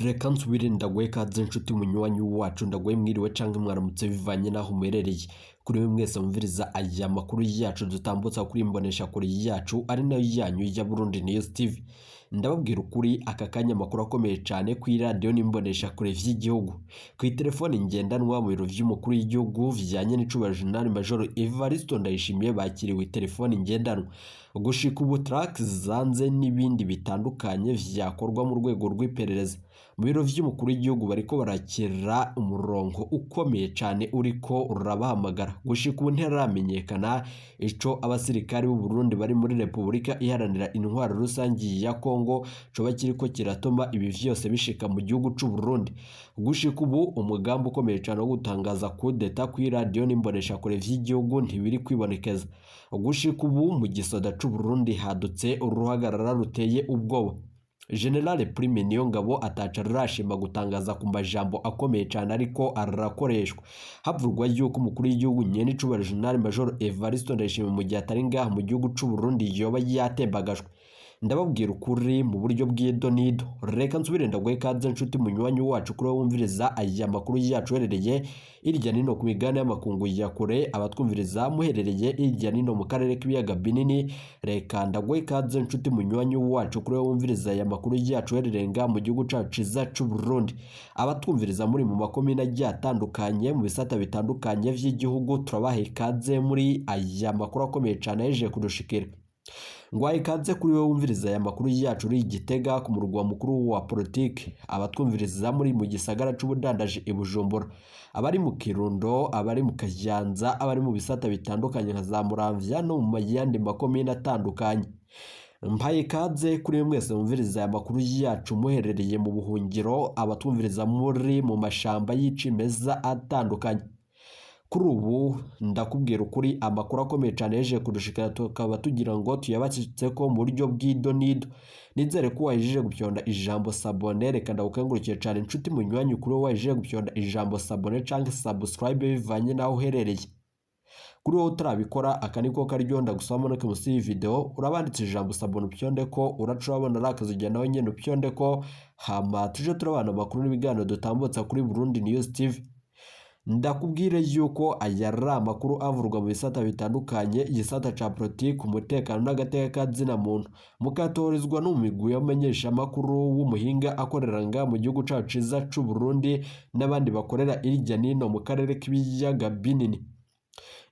Reka nsubire ndaguhe ikaze nshuti munywanyi wacu, ndaguhe mwiriwe canke mwaramutse bivanye n'aho muherereye. Kuri mwe mwese mwumviriza aya makuru yacu dutambutsa kuri imboneshakure yacu ari nayo yanyu ya Burundi News TV. Ndababwira ukuri, aka kanya amakuru akomeye cane kw'iradiyo n'imboneshakure vy'igihugu. Kw'iterefone ngendanwa mu biro vy'umukuru w'igihugu vyanye n'icubahiro Jenerali Major Evaristo Ndayishimiye bakiriwe telefone ngendanwa. Gushika ubu track zanze n'ibindi bitandukanye vyakorwa mu rwego rw'iperereza. Mu biro vy'umukuru w'igihugu bariko barakira umurongo ukomeye cane uriko urabahamagara. Gushika ubu ntiharamenyekana ico abasirikari b'u Burundi bari muri Repubulika Iharanira Intwaro Rusangi ya Kongo coba kiriko kiratuma ibi vyose bishika mu gihugu c'u Burundi. Gushika ubu umugambi ukomeye cane wo gutangaza kudeta kw'iradiyo n'imboneshakure vy'igihugu ntibiri kwibonekeza. Gushika ubu mu gisoda c'u Burundi hadutse uruhagarara ruteye ubwoba. General Prime Niyongabo ataca arashima gutangaza ku majambo akomeye cane ariko arakoreshwa. Havurwa yuko umukuru w'igihugu nyenicubahiro General Major Evaristo Ndayishimiye mu gihe atari ngaha mu gihugu c'u Burundi yoba yatembagajwe. Ndababwira ukuri mu buryo bw'idonido. Reka nsubire ndaguhe ikaze nshuti munywanyi wacu kuri wowe wumviriza aya makuru yacu uherereye irya nino ku migabane y'amakungu ya kure, abatwumviriza muherereye irya nino mu karere k'ibiyaga binini. Reka ndaguhe ikaze nshuti munywanyi wacu kuri wowe wumviriza aya makuru yacu uherereye ngaha mu gihugu cacu ciza c'u Burundi. Abatwumviriza muri mu makomine agiye atandukanye mu bisata bitandukanye vy'igihugu, turabaha ikaze muri aya makuru akomeye cane ahejeje kudushikira. Ngwaye ikaze kuri wowe wumviriza aya makuru yacu uri i Gitega ku murwa mukuru wa politike, abatwumviriza muri mu gisagara c'ubudandaji i Bujumbura, abari mu Kirundo, abari mu Kayanza, abari mu bisata bitandukanye nka za Muramvya no mu yandi makomine atandukanye. Mpaye ikaze kuri mwese mwumviriza aya makuru yacu muherereye mu buhungiro, abatwumviriza muri mu mashamba y'icimeza atandukanye. Kuri ubu ndakubwira ukuri, amakuru akomeye cane yeje kudushikira, tukaba tugira ngo tuyabacitseko mu buryo bw'idonido. Nizere ko wahejeje gupyonda ijambo s'abonner. Reka ndagukengurukiye cane nshuti munywanyi kuri wowe wahejeje gupyonda ijambo s'abonner canke subscribe bivanye n'aho uherereye. Kuri wowe utarabikora, aka niko karyo ndagusaba manuke munsi y'iyi video, urabanditse ijambo s'abonner upyonde ko, uraca urabona ari akazu nawe nyene upyonde ko, hama tuje turabana amakuru n'ibiganiro dutambutsa kuri Burundi News TV. Ndakubwire yuko aya ari amakuru avurwa mu bisata bitandukanye, igisata ca politiki, umutekano n'agateka ka muntu, mukatorizwa n'umugwi w'abamenyeshamakuru w'umuhinga akorera ngaha mu gihugu cacu ciza c'u Burundi n'abandi bakorera irya nino mu karere k'ibiyaga binini.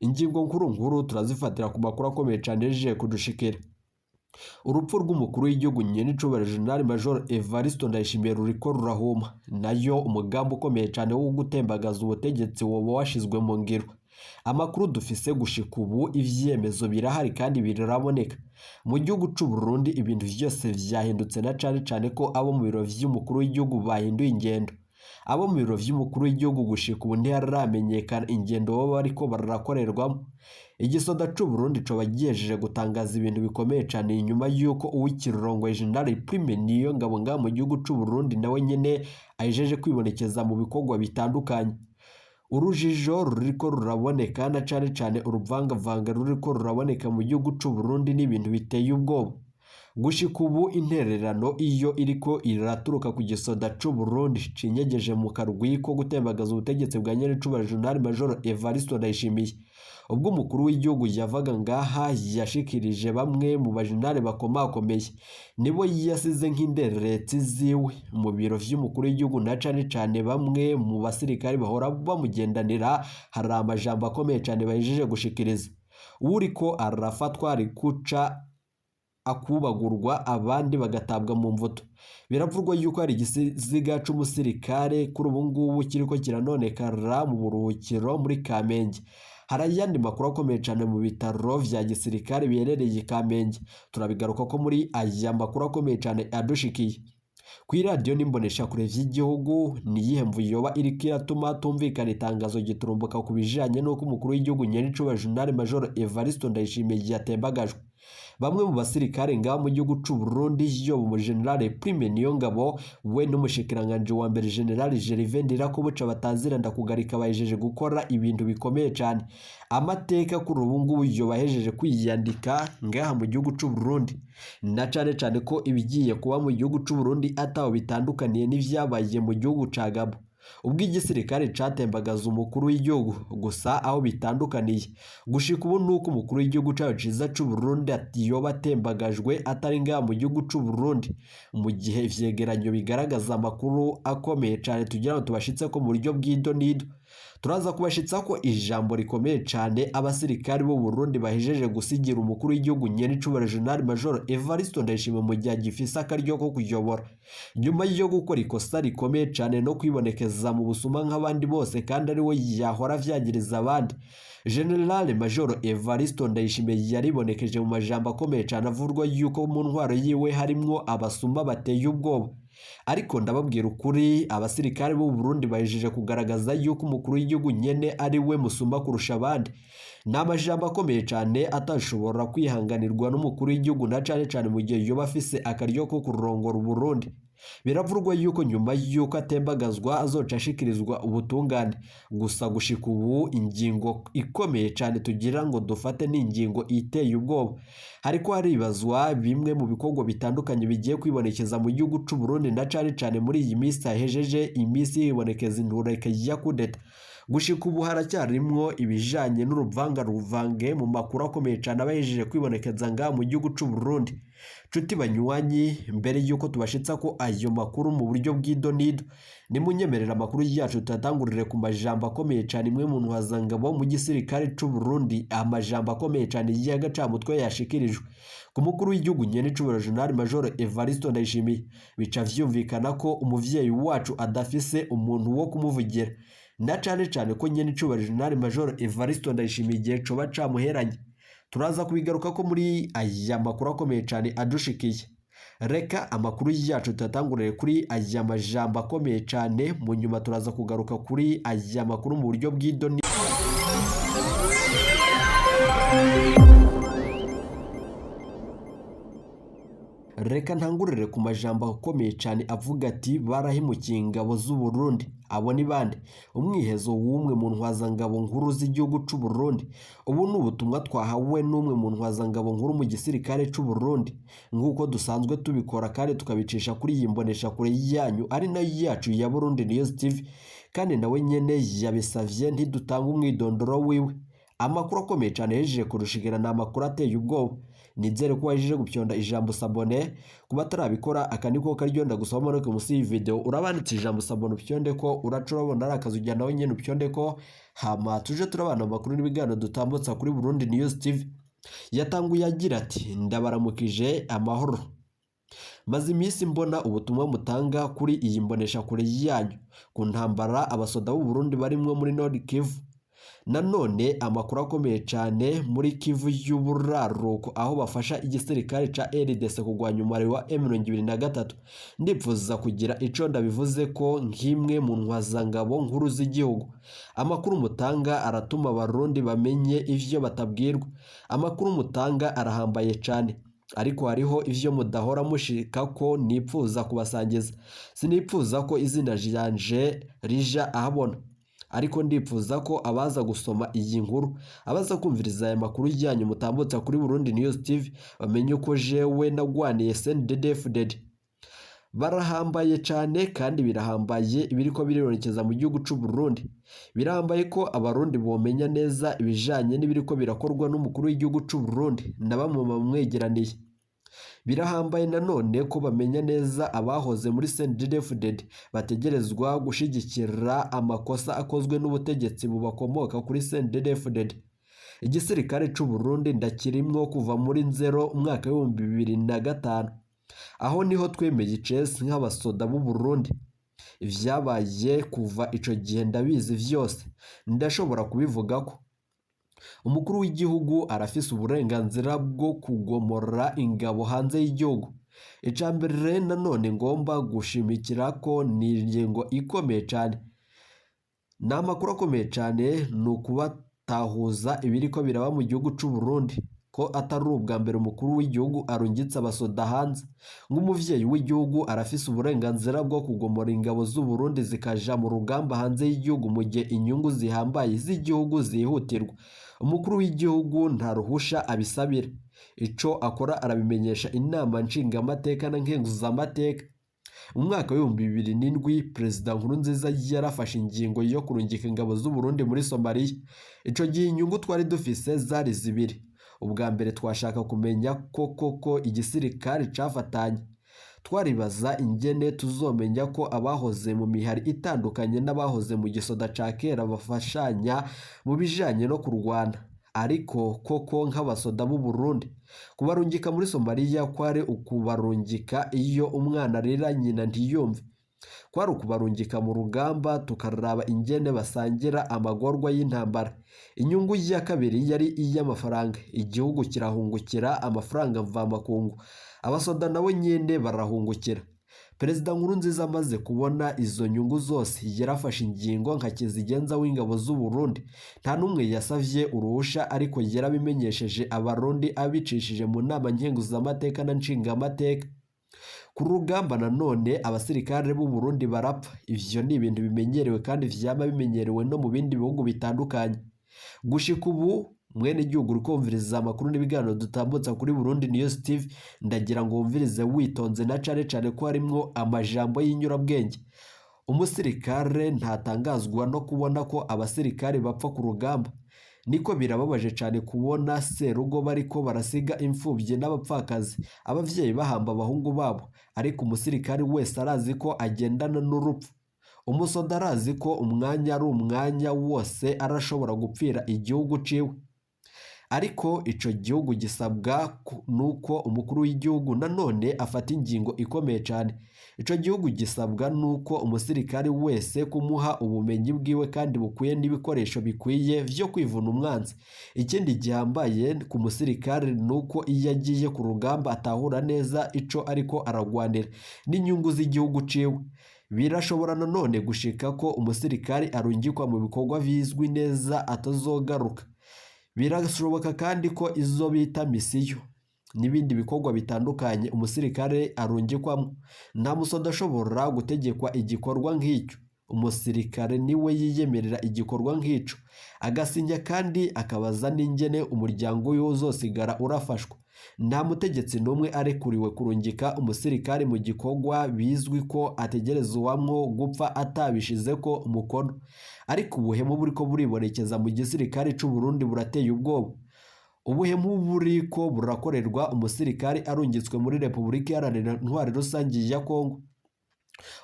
Ingingo nkuru nkuru turazifatira ku makuru akomeye cane yejeje kudushikira. Urupfu rw'umukuru w'igihugu nyenicubahiro Jenerali Major Evaristo Ndayishimiye ruriko rurahuma, nayo umugambi ukomeye cane wo gutembagaza ubutegetsi woba washizwe mu ngiro. Amakuru dufise gushika ubu, ivyemezo birahari kandi biraboneka. Mu gihugu c'u Burundi ibintu vyose vyahindutse, na cane cane ko abo mu biro vy'umukuru w'igihugu bahinduye ingendo. Abo mu biro vy'umukuru w'igihugu gushika ubu ntiharamenyekana ingendo baba bariko barakorerwamo. Igisoda c'u Burundi coba gihejeje gutangaza ibintu bikomeye cane inyuma y'uko uw'ikirongoye General Prime Niyongabo ngaha mu gihugu c'u Burundi nawe nyene ahejeje kwibonekeza mu bikorwa bitandukanye. Urujijo ruriko ruraboneka na cane cane uruvangavanga ruriko ruraboneka mu gihugu c'u Burundi n'ibintu biteye ubwoba. Gushika ubu intererano iyo iriko iraturuka ku gisoda c'u Burundi cinyegeje mu karwi ko gutembagaza ubutegetsi bwa nyenicubahiro Jenerali Major Evaristo Ndayishimiye. Ubwo umukuru w'igihugu yavaga ngaha yashikirije bamwe mu bajenerali bakomakomeye, nibo yasize nk'inderetsi ziwe mu biro vy'umukuru w'igihugu, na cane cane bamwe mu basirikari bahora bamugendanira. Hari amajambo akomeye cane bahejeje gushikiriza. Uwuriko arafatwa ari kuca akubagurwa, abandi bagatabwa mu mvuto. Biravugwa yuko hari igisiga c'umusirikare kuri ubu ngubu kiriko kiranonekara mu buruhukiro muri Kamenge. Hari ayandi makuru akomeye cane mu bitaro vya gisirikare biherereye i Kamenge. Turabigaruka ko muri aya makuru akomeye cane adushikiye. Kw'iradiyo n'imboneshakure vy'igihugu, niyihe mvu yoba iriko iratuma tumvikana itangazo giturumbuka ku bijanye n'uko umukuru w'igihugu nyenicubahiro Jenerali Major Evaristo Ndayishimiye yatembagajwe? Bamwe mu basirikare ngaha mu gihugu c'u Burundi, yoba umu General Prime Niyongabo we n'umushikiranganje wa mbere General Gervais Ndirakobuca batazira ndakugarika, bahejeje gukora ibintu bikomeye cane. Amateka kuri ubu ngubu yoba ahejeje kwiyandika ngaha mu gihugu c'u Burundi, na cane cane ko ibigiye kuba mu gihugu c'u Burundi ataho bitandukaniye n'ivyabaye mu gihugu ca Gabon ubwo igisirikare catembagaza umukuru w'igihugu. Gusa aho bitandukaniye gushika ubu nuko umukuru w'igihugu cacu ciza c'u Burundi yoba atembagajwe atari ngaha mu gihugu c'u Burundi, mu gihe ivyegeranyo bigaragaza amakuru akomeye cane tugira ngo tubashitse ko mu buryo bw'idonido. Turaza kubashitsa ko ijambo rikomeye cane abasirikari b'u Burundi bahejeje gusigira umukuru w'igihugu nyenicubahiro General Major Evariste Ndayishimiye mu gihe agifise akaryo ko kuyobora, nyuma yo gukora ikosa rikomeye cane no kwibonekeza mu busuma nk'abandi bose kandi ari we yahora avyagiriza abandi. General Major Evariste Ndayishimiye yaribonekeje mu majambo akomeye cane avurwa yuko mu ntwaro yiwe harimwo abasuma bateye ubwoba. Ariko ndababwira ukuri, abasirikare b'u Burundi bahejeje kugaragaza yuko umukuru w'igihugu nyene ari we musumba kurusha abandi. Ni amajambo akomeye cane atashobora kwihanganirwa n'umukuru w'igihugu, na cane cane mu gihe yoba afise akaryo ko kurongora Uburundi. Biravurwa yuko nyuma yuko atembagazwa azoca ashikirizwa ubutungane. Gusa gushika ubu ingingo ikomeye cane tugira ngo dufate ni ingingo iteye ubwoba. Hariko haribazwa bimwe mu bikorwa bitandukanye bigiye kwibonekeza mu gihugu c'u Burundi, na cane cane muri iyi minsi hahejeje iminsi yibonekeza intureke ya kudeta. Gushika ubu haracyarimwo ibijanye n'uruvangaruvange mu makuru akomeye cane aba yahejeje kwibonekeza ngaha mu gihugu c'u Burundi. Nshuti banywanyi, mbere yuko tubashitsa ko ayo makuru mu buryo bw'idonido, nimunyemerera amakuru yacu tuyatangurire ku majambo akomeye cane imwe mu ntwazangabo mu gisirikare c'u Burundi, amajambo akomeye cane y'agacamutwe yashikirijwe ku mukuru w'igihugu nyenicubahiro General Major Evariste Ndayishimiye. Bica vyumvikana ko umuvyeyi wacu adafise umuntu wo kumuvugira, na cane cane ko nyenicubahiro General Major Evariste Ndayishimiye igihe coba camuheranye. Turaza kubigaruka ko muri aya makuru akomeye cane adushikiye. Reka amakuru yacu tuyatangurire kuri aya majambo akomeye cane, mu nyuma turaza kugaruka kuri aya makuru mu buryo bw'idoni. Reka ntangurire ku majambo akomeye cane avuga ati barahemukiye ingabo z'u Burundi. Abo ni bande? Umwihezo w'umwe mu ntwazangabo nkuru z'igihugu c'u Burundi. Ubu ni ubutumwa twahawe n'umwe mu ntwazangabo nkuru mu gisirikare c'u Burundi, nk'uko dusanzwe tubikora kandi tukabicisha kuri iyi mboneshakure yanyu ari nayo yacu ya Burundi News TV, kandi nawe nyene yabisavye ntidutanga umwidondoro wiwe. Amakuru akomeye cane yahejeje kurushigira ni amakuru ateye ubwoba. Nizere ko wahejeje gupyonda ijambo sabone. Kuba atarabikora aka niko karyo ndagusaba manuke munsi y'iyi video urabanditse ijambo sabone upyonde ko uraca urabona ari akazu ujya nawe nyene upyonde ko, hama tuje turabana amakuru n'ibiganiro dutambutsa kuri Burundi News TV. Yatanguye agira ati ndabaramukije amahoro, maze iminsi mbona ubutumwa mutanga kuri iyi mboneshakure yanyu ku ntambara abasoda b'u Burundi barimwo muri Nord Kivu. Nanone amakuru akomeye cane muri Kivu y'uburaruko aho bafasha igisirikare ca RDC kurwanya umubare wa M23. Ndipfuza kugira ico ndabivuze ko nk'imwe mu ntwazangabo nkuru z'igihugu. Amakuru mutanga aratuma abarundi bamenye ivyo batabwirwa. Amakuru mutanga arahambaye cane, ariko hariho ivyo mudahora mushika ko nipfuza kubasangiza. Sinipfuza ko izina ryanje rija ahabona, ariko ndipfuza ko abaza gusoma iyi nkuru, abaza kumviriza aya makuru yanyu mutambutsa kuri Burundi News TV bamenye uko jewe nagwaniye CNDD-FDD. Barahambaye cane kandi birahambaye ibiriko biribonekeza mu gihugu c'u Burundi. Birahambaye ko abarundi bomenya neza ibijanye n'ibiriko birakorwa n'umukuru w'igihugu c'u Burundi na bamwe bamwegeraniye. Birahambaye nanone ko bamenya neza abahoze muri CNDD-FDD bategerezwa gushigikira amakosa akozwe n'ubutegetsi bubakomoka kuri CNDD-FDD. Igisirikare c'u Burundi ndakirimwo kuva muri nzero umwaka w'2005. Aho niho twemeye icesi nk'abasoda b'u Burundi. Ivyabaye kuva ico gihe ndabizi vyose, ndashobora kubivugako. Umukuru w'igihugu arafise uburenganzira bwo kugomora ingabo hanze y'igihugu. Icambere nanone ngomba gushimikira ko ni ingingo ikomeye cane, ni amakuru akomeye cane, ni ukubatahuza ibiriko biraba mu gihugu c'u Burundi. Ko atari ubwa mbere umukuru w'igihugu arungitse abasoda hanze. Nk'umuvyeyi w'igihugu arafise uburenganzira bwo kugomora ingabo z'u Burundi zikaja mu rugamba hanze y'igihugu mu gihe inyungu zihambaye z'igihugu zihutirwa. Umukuru w'igihugu nta ruhusha abisabira. Ico akora arabimenyesha inama nshingamateka na nkenguzamateka. Mu mwaka w'2007 Perezida Nkurunziza yarafashe ingingo yo kurungika ingabo z'u Burundi muri Somalia. Ico gihe inyungu twari dufise zari zibiri. Ubwa mbere twashaka kumenya ko koko igisirikare cafatanye. Twaribaza ingene tuzomenya ko abahoze mu mihari itandukanye n'abahoze mu gisoda ca kera bafashanya mu bijanye no kurwana. Ariko koko nk'abasoda b'u Burundi, kubarungika muri Somalia kwari ukubarungika iyo umwana arira nyina ntiyumve. Kwari ukubarungika mu rugamba tukaraba ingene basangira amagorwa y'intambara. Inyungu ya kabiri yari iy'amafaranga. Igihugu kirahungukira amafaranga mvamakungu, abasoda nabo nyene barahungukira. Perezida Nkurunziza amaze kubona izo nyungu zose yarafashe ingingo nka kizigenza w'ingabo z'u Burundi. Nta n'umwe yasavye uruhusha ariko yarabimenyesheje abarundi abicishije mu nama nkenguzamateka na nshingamateka. Ku rugamba nanone abasirikare b'u Burundi barapfa. Ivyo ni ibintu bimenyerewe kandi vyama bimenyerewe no mu bindi bihugu bitandukanye. Gushika ubu mwene gihugu urikumviriza amakuru n'ibiganiro dutambutsa kuri Burundi News TV, ndagira ngo wumvirize witonze na cane cane ko harimwo amajambo y'inyurabwenge. Umusirikare ntatangazwa no kubona ko abasirikare bapfa ku rugamba. Niko birababaje cane kubona serugo bariko barasiga imfuvyi n'abapfakazi, abavyeyi bahamba abahungu babo, ariko umusirikare wese arazi ko agendana n'urupfu. Umusoda arazi ko umwanya ari umwanya wose arashobora gupfira igihugu ciwe. Ariko ico gihugu gisabwa nuko umukuru w'igihugu nanone afata ingingo ikomeye cane. Ico gihugu gisabwa nuko umusirikare wese kumuha ubumenyi bwiwe kandi bukwiye n'ibikoresho bikwiye vyo kwivuna umwanzi. Ikindi gihambaye ku musirikare nuko iyo agiye ku rugamba atahura neza ico ariko aragwanira n'inyungu z'igihugu ciwe. Birashobora nanone gushika ko umusirikare arungikwa mu bikorwa bizwi neza atazogaruka. Birashoboka kandi ko izo bita misiyo n'ibindi bikorwa bitandukanye umusirikare arungikwamo. Nta musoda ashobora gutegekwa igikorwa nk'icyo. Umusirikare niwe yiyemerera igikorwa nk'ico, agasinya kandi akabaza n'ingene umuryango wiwe uzosigara urafashwa. Nta mutegetsi n'umwe arekuriwe kurungika umusirikare mu gikorwa bizwi ko ategerezwamwo gupfa atabishizeko umukono. Ariko ubuhemu buriko buribonekeza mu gisirikare c'u Burundi burateye ubwoba. Ubuhemu buriko burakorerwa umusirikare arungitswe muri Repubulika Iharanira Intwaro Rusange ya Kongo.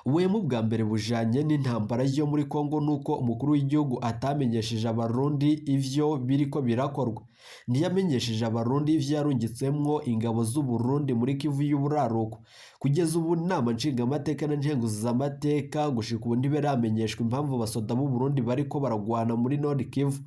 Ubuhemu bwa mbere bujanye n'intambara yo muri Kongo nuko umukuru w'igihugu atamenyesheje abarundi ivyo biriko birakorwa. Ntiyamenyesheje abarundi ivyo yarungitsemwo ingabo z'u Burundi muri Kivu y'Uburaruko. Kugeza ubu inama nshingamateka na nkenguzamateka gushika ubu ntibiramenyeshwa impamvu abasoda b'u Burundi bariko baragwana muri Nord Kivu.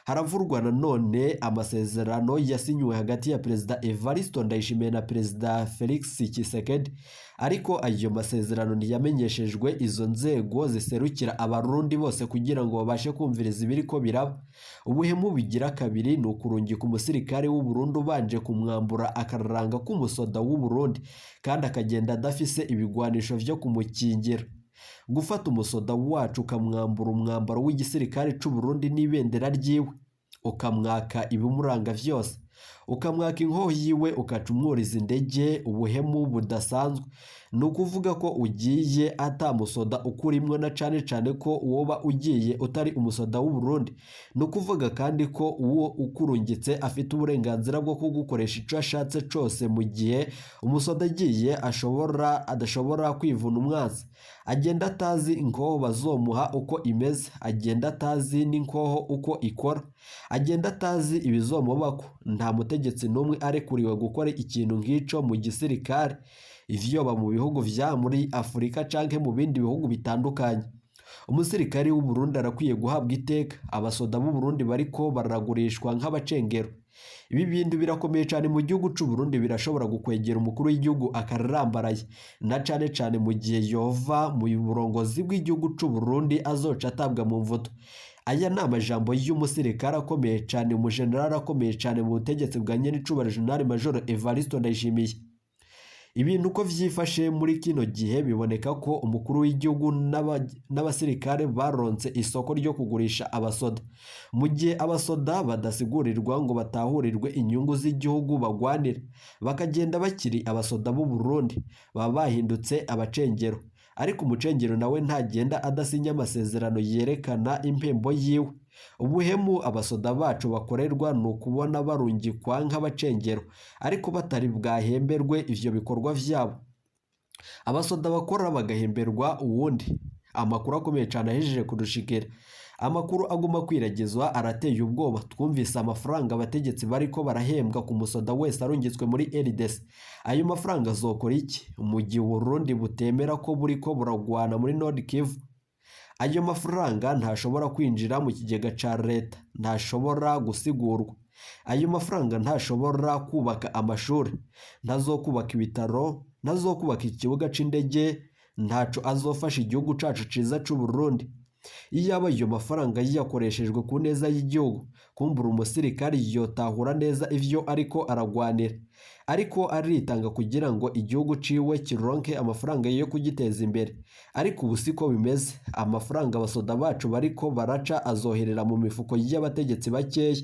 Haravurwa nanone amasezerano yasinywe hagati ya Perezida Evariste Ndayishimiye na Perezida Felix Tshisekedi, ariko ayo masezerano ntiyamenyeshejwe izo nzego ziserukira abarundi bose kugira ngo babashe kumviriza ibiriko biraba. Ubuhemu bugira kabiri ni ukurungika umusirikare w'u Burundi ubanje kumwambura akaranga k'umusoda w'u Burundi kandi akagenda adafise ibigwanisho vyo kumukingira. Gufata umusoda wacu ukamwambura umwambaro w'igisirikare c'u Burundi n'ibendera ryiwe, ukamwaka ibimuranga vyose, ukamwaka inkoho yiwe, ukaca umwuriza indege, ubuhemu budasanzwe. Ni ukuvuga ko ugiye ata musoda ukurimwo na cane cane ko woba ugiye utari umusoda w'u Burundi. Ni ukuvuga kandi ko uwo ukurungitse afite uburenganzira bwo kugukoresha ico ashatse cose mu gihe umusoda agiye adashobora kwivuna umwansi. Agenda atazi inkoho bazomuha uko imeze, agenda atazi n'inkoho uko ikora, agenda atazi ibizomubako. Nta mutegetsi n'umwe arekuriwe gukora ikintu nk'ico mu gisirikare, ivyoba mu bihugu vya muri Afurika canke mu bindi bihugu bitandukanye. Umusirikare w'u Burundi arakwiye guhabwa iteka. Abasoda b'u Burundi bariko baragurishwa nk'abacengero. Ibi bintu birakomeye cane mu gihugu c'u Burundi, birashobora gukwegera umukuru w'igihugu akararambaraye, na cane cane mu gihe yova mu burongozi bw'igihugu c'u Burundi azoca atabwa mu mvuto. Aya ni amajambo y'umusirikare akomeye cane, umujenerali akomeye cane mu butegetsi bwa nyenicubahiro Jenerali Majoro Evariste Ndayishimiye. Ibintu uko vyifashe muri kino gihe biboneka ko umukuru w'igihugu n'abasirikare baronse isoko ryo kugurisha abasoda, mu gihe abasoda badasigurirwa ngo batahurirwe inyungu z'igihugu bagwanira, bakagenda bakiri abasoda b'u Burundi, baba bahindutse abacengero. Ariko umucengero nawe ntagenda adasinya amasezerano yerekana impembo yiwe. Ubuhemu abasoda bacu bakorerwa ni ukubona barungikwa nk'abacengero, ariko batari bwahemberwe ivyo bikorwa vyabo. Abasoda bakora bagahemberwa uwundi. Amakuru akomeye cane ahejeje kudushikira, amakuru aguma kwiragizwa arateye ubwoba. Twumvise amafaranga abategetsi bariko barahembwa ku musoda wese arungitswe muri RDC. Ayo mafaranga azokora iki mu gihe Uburundi butemera ko buriko buragwana muri Nord Kivu? Ayo mafaranga ntashobora kwinjira mu kigega ca leta, ntashobora gusigurwa. Ayo mafaranga ntashobora kubaka amashuri, ntazokubaka ibitaro, ntazokubaka ikibuga c'indege, ntaco azofasha igihugu cacu ciza c'u Burundi. Iyaba ayo mafaranga yakoreshejwe ku neza y'igihugu, kumbura umusirikari yotahura neza ivyo ariko aragwanira, ariko aritanga kugira ngo igihugu ciwe kironke amafaranga yo kugiteza imbere. Ariko ubu siko bimeze. Amafaranga abasoda bacu bariko baraca azoherera mu mifuko y'abategetsi bakeya.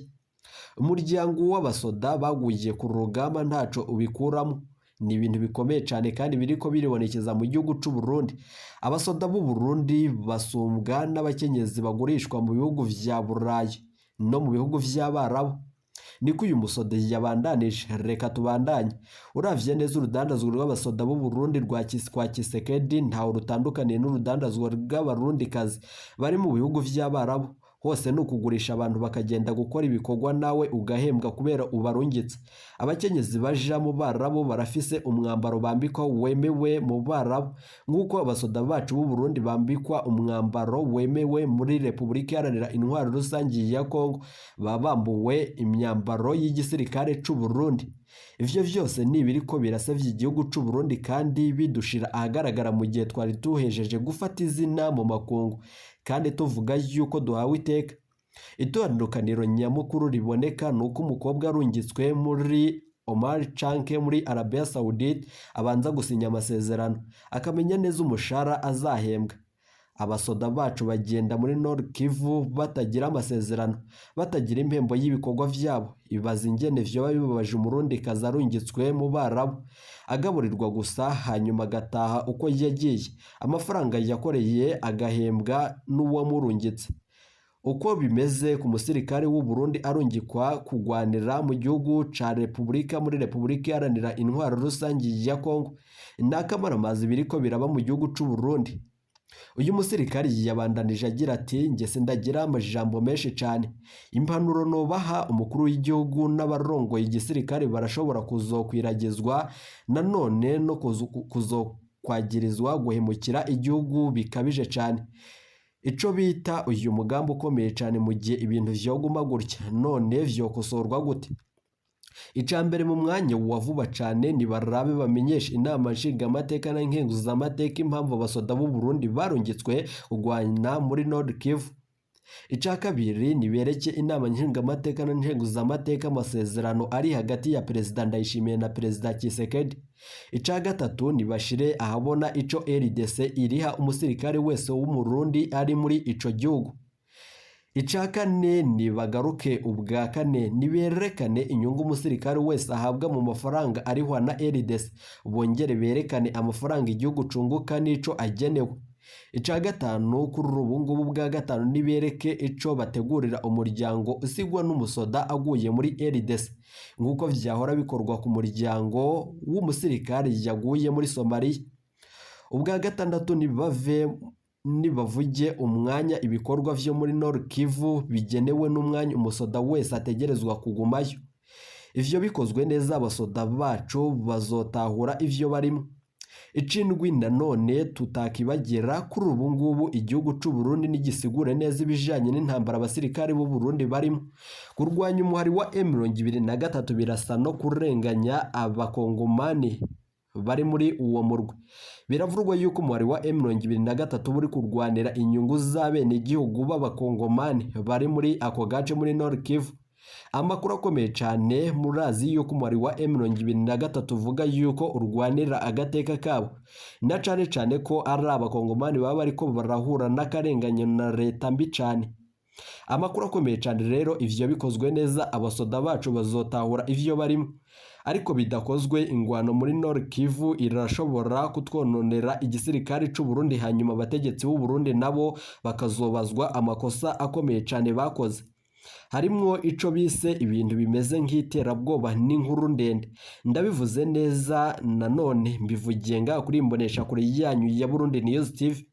Umuryango w'abasoda baguye ku rugamba ntaco ubikuramo. Ni ibintu bikomeye cane kandi biriko biribonekeza mu gihugu c'u Burundi. Abasoda b'u Burundi basumbwa n'abakenyezi bagurishwa mu bihugu vya Burayi no mu bihugu vy'Abarabu. Niko uyu musoda yabandanije. Reka tubandanye. Uravye neza urudandazwa rw'abasoda b'u Burundi rwa kwa Kisekedi ntawe rutandukaniye n'urudandazwa rw'abarundikazi bari mu bihugu vy'Abarabu. Hose ni ukugurisha abantu bakagenda gukora ibikorwa nawe ugahembwa kubera ubarungitse. Abakenyezi baja mu Barabu barafise umwambaro bambikwa wemewe mu Barabu, nk'uko abasoda bacu b'u Burundi bambikwa umwambaro wemewe muri Repubulika Iharanira Intwaro Rusangi ya Kongo, baba bambuwe imyambaro y'igisirikare c'u Burundi. Ivyo vyose ni ibiriko birasevya igihugu c'u Burundi kandi bidushira ahagaragara mu gihe twari duhejeje gufata izina mu makungu kandi tuvuga yuko duhawe iteka. Itandukaniro nyamukuru riboneka ni uko umukobwa arungitswe muri Omar canke muri Arabia Saoudite abanza gusinya amasezerano, akamenya neza umushahara azahembwa. Abasoda bacu bagenda muri Nord Kivu batagira amasezerano, batagira impembo y'ibikorwa vyabo. Ibaze ingene vyoba bibabaje umurundikazi arungitswe mu Barabu, agaburirwa gusa hanyuma agataha uko yagiye, amafaranga yakoreye agahembwa n'uwamurungitse. Uko bimeze ku musirikare w'u Burundi arungikwa kugwanira mu gihugu ca Repubulika muri Repubulika Iharanira Intwaro Rusangi ya Kongo, ni akamaramaza biriko biraba mu gihugu c'u Burundi. Uyu musirikari yabandanije agira ati: njye sindagira amajambo menshi cane. Impanuro nobaha umukuru w'igihugu n'abarongoye igisirikare barashobora kuzokwiragizwa nanone no kuzokwagirizwa guhemukira igihugu bikabije cane. Ico bita uyu mugambi ukomeye cane mu gihe ibintu vyoguma gutya, none vyokosorwa gute? Ica mbere mu mwanya wa vuba cane ni barabe bamenyeshe inama nshingamateka na nkenguzamateka impamvu abasoda b'u Burundi barungitswe kugwana muri Nord Kivu. Ica kabiri ni bereke inama nshingamateka na nkenguzamateka amasezerano ari hagati ya Perezida Ndayishimiye na Perezida Tshisekedi. Ica gatatu ni bashire ahabona ico RDC iriha umusirikare wese w'Umurundi ari muri ico gihugu. Ica kane ni bagaruke ubwa kane niberekane inyungu umusirikare wese ahabwa mu mafaranga arihwa na RDC, bongere berekane amafaranga igihugu cunguka n'ico agenewe. Ica gatanu kuri ubu ngubu bwa gatanu nibereke ico bategurira umuryango usigwa n'umusoda aguye muri RDC, nk'uko vyahora bikorwa ku muryango w'umusirikare yaguye muri Somalia. Ubwa gatandatu nibavuge umwanya ibikorwa vyo muri Nord Kivu bigenewe n'umwanya umusoda wese ategerezwa kugumayo. Ivyo bikozwe neza abasoda bacu bazotahura ivyo barimo. Icindwi nanone tutakibagira kuri ubu ngubu igihugu c'u Burundi nigisigure neza ibijanye n'intambara abasirikare b'u Burundi barimo. Kurwanya umuhari wa M23 birasa no kurenganya abakongomani. bari muri uwo murwi. Biravugwa yuko umuhari wa M23 uri kurwanira inyungu z'abenegihugu b'abakongomani bari muri ako gace muri Nord Kivu. Amakuru akomeye cyane, murazi yuko umuhari wa M23 uvuga yuko urwanira agateka kabo, na cane cane ko ari abakongomani baba bariko barahura n'akarenganyo na leta mbi cane. Amakuru akomeye cyane rero, ivyo bikozwe neza abasoda bacu bazotahura ivyo barimo, ariko bidakozwe ingwano muri Nord Kivu irashobora kutwononera igisirikare c'u Burundi, hanyuma abategetsi b'u Burundi nabo bakazobazwa amakosa akomeye cyane bakoze, harimwo ico bise ibintu bimeze nk'iterabwoba n'inkuru ndende. Ndabivuze neza nanone mbivugiye ngaha kuri imbonesha kure yanyu ya Burundi News TV.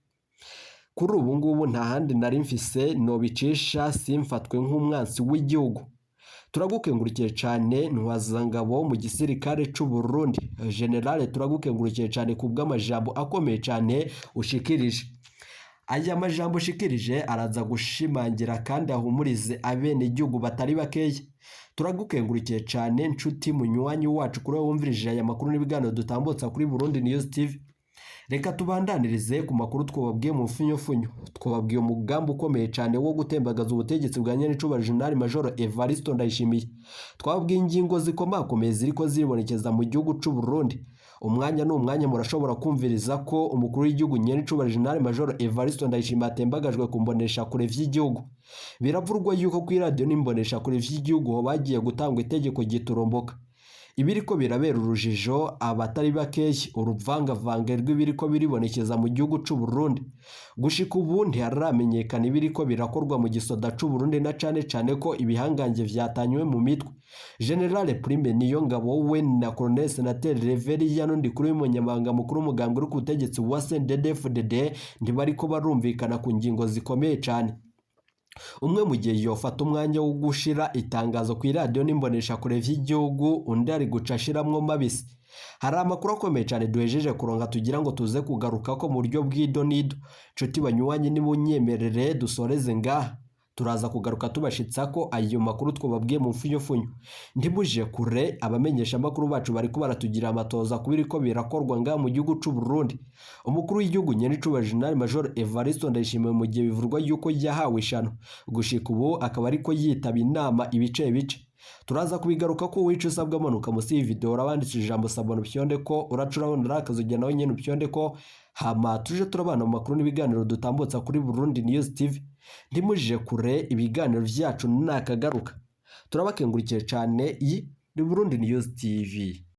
Kuri ubu ngubu nta handi nari mfise nobicisha simfatwe nk'umwansi w'igihugu. Turagukengurukiye cyane Ntwazangabo mu gisirikare c'u Burundi, General, turagukengurukiye cyane ku bw'amajambo akomeye cyane ushikirije. Aya majambo ushikirije araza gushimangira kandi ahumurize abenegihugu batari bakeya. Turagukengurukiye cyane nshuti munywanyi wacu kuri wowe wumvirije aya makuru n'ibiganiro dutambutsa kuri Burundi News TV. Reka tubandanirize ku makuru twababwiye mu mfunyofunyo. Twababwiye umugambi ukomeye cyane wo gutembagaza ubutegetsi bwa Nyenicubahiro Jenerali Majoro Evariste Ndayishimiye. Twababwiye ingingo zikomakomeye ziriko zibonekeza mu gihugu c'u Burundi. Umwanya ni umwanya murashobora kumviriza ko umukuru w'igihugu Nyenicubahiro Jenerali Majoro Evariste Ndayishimiye atembagajwe ku mboneshakure vy'igihugu. Biravurwa yuko ku iradiyo n'imboneshakure vy'igihugu bagiye gutangwa itegeko giturumbuka. Ibiriko birabera urujijo abatari bakeya, uruvangavange rw'ibiriko biribonekeza mu gihugu c'u Burundi. Gushika ubu ntiharamenyekana ibiriko birakorwa mu gisoda c'u Burundi, na cane cane ko ibihangange vyatanywe mu mitwe. General Prime Niyongabo we na Colonel Senateri Reverien Ndikuri w'umunyamabanga mukuru w'umugambwe uri ku butegetsi wa CNDD-FDD ntibariko barumvikana ku ngingo zikomeye cane. Umwe mu gihe yofata umwanya wo gushira itangazo ku iradiyo n'imboneshakure vy'igihugu, undi ari guca ashiramwo mabisi. Hari amakuru akomeye cyane duhejeje kuronka tugira ngo tuze kugaruka ko mu buryo bw'idonido. Nshuti banywanyi, nimunyemerere dusoreze ngaha, turaza kugaruka tubashitsa ko ayo makuru twababwiye mu mfunyofunyo. Ntibuje kure, abamenyesha amakuru bacu bariko baratugira amatoza ku biriko birakorwa ngaha mu gihugu c'u Burundi. Umukuru w'igihugu Nyenicubahiro Jenerali Major Evariste Ndayishimiye, mu gihe bivurwa yuko yahawe ishano, gushika ubu akaba ariko yitaba inama ibice bice. Turaza kubigaruka ko wica usabwa amanuka munsi y'iyi video urabanditse ijambo s'abonner upyonde ko uraca urabona akazogera nawe nyene upyonde ko, hama tuje turabana mu makuru n'ibiganiro dutambutsa kuri Burundi News TV. Ntimujije kure, ibiganiro vyacu nakagaruka. Turabakengurikiye cyane. Iyi ni Burundi News TV.